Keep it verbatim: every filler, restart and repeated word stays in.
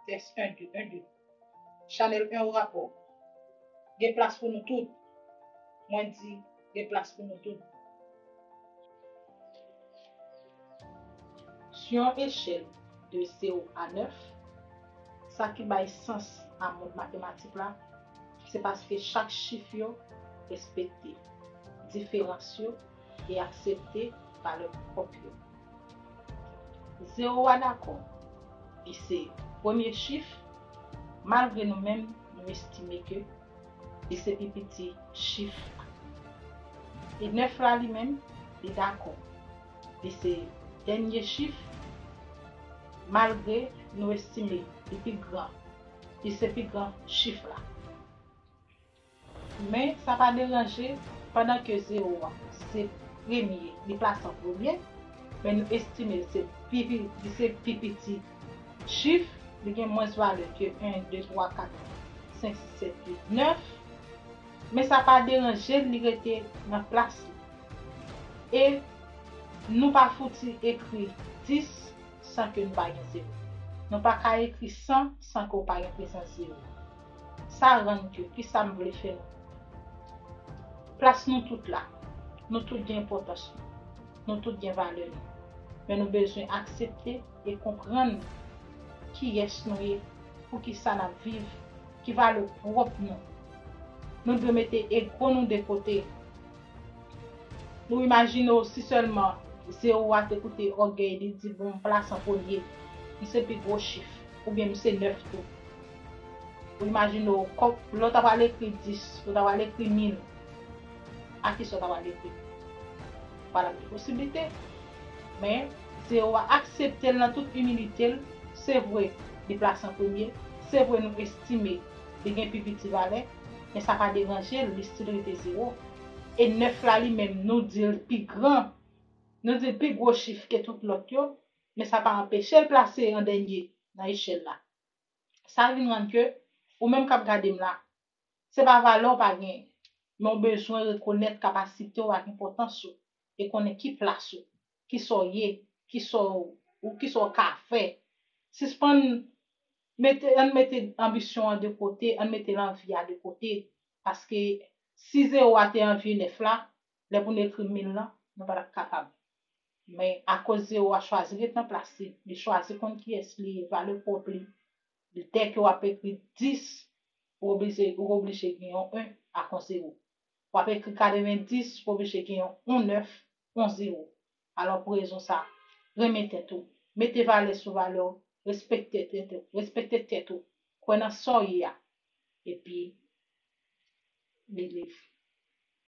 Tès en, de, en, de. Chanèl en o rapò. Gen plas pou nou tout. Mwen di, gen plas pou nou tout. Sou yon echèl de zewo a nèf, sa ki bay sans a mond matematik la, se paske chak chif yo respekte diferans yo e aksepte valè pwòp yo. Zewo a dakò, li se premye chif, malgre nou menm nou estime ke li se pi piti chif la. E nèf la li menm, li dakò, li se dènye chif, malgre nou estime li pi gran, li se pi gran chif la. Men sa pa deranje, pandan ke zewo a se premye, li plase an premye, men nou estime li se pi, li se pi piti chif, li gen mwens valè ke en, de, twa, kat, senk, sis, sèt, uit, nèf. Men sa pa deranje l, li rete nan plas li. E nou pa fouti ekri dis san ke nou pa gen zewo. Nou pa ka ekri san san ke w pa gen prezans zewo. Sa rann ke, kisa m vle fè nou? Plas nou tout la. Nou tout gen enpòtans nou. Nou tout gen valè nou. Men nou bezwen aksepte e konprann kiyès nou ye, poukisa n ap viv, ki valè pwòp nou. Nou dwe mete ego nou de kote. Nou imajine w si sèlman zewo a te koute ògèy li di, "Bon, m plase an premye, m se pi gwo chif, oubyen m se nèf tou." Ou imajine w, kòm lè w ta pral ekri dis, lè w ta pral ekri mil, a kisa w ta pral ekri? Pa t ap gen posiblite. Men, zewo a aksepte l nan tout imilite l. Se vre, li plase an premye. Se vre, nou estime li gen pi piti valè. Men sa pa deranje l, li still rete zewo. E nèf la li menm, nou di l pi gran, nou di l pi gwo chif ke tout lòt yo, men sa pa anpeche l plase an dènye nan echèl la. Sa vin rann ke, ou menm k ap gade m la, se pa valè w pa genyen, men w bezwen rekonèt kapasite w ak enpòtans ou, e konnen ki plas ou, kisa w ye, kisa w, ou kisa w ka fè. Sispann mete, ann mete anbisyon an de kote, ann mete lanvi a de kote, paske si zewo a te anvi nèf la, lè pou n ekri mil lan, nou pa t ap kapab. Men akoz zewo a chwazi ret nan plas li, li chwazi konn kiyès li ye, valè pwòp li, dèke w ap ekri dis, ou oblije, ou oblije gen yon en ak yon zewo. W ap ekri katrevenndis, ou oblije gen yon, yon nèf, yon zewo. Alò, pou rezon sa, renmen tèt ou, mete valè sou valè w, respekte tèt ou, respekte tèt ou, kwè nan sa w ye a, epi li live.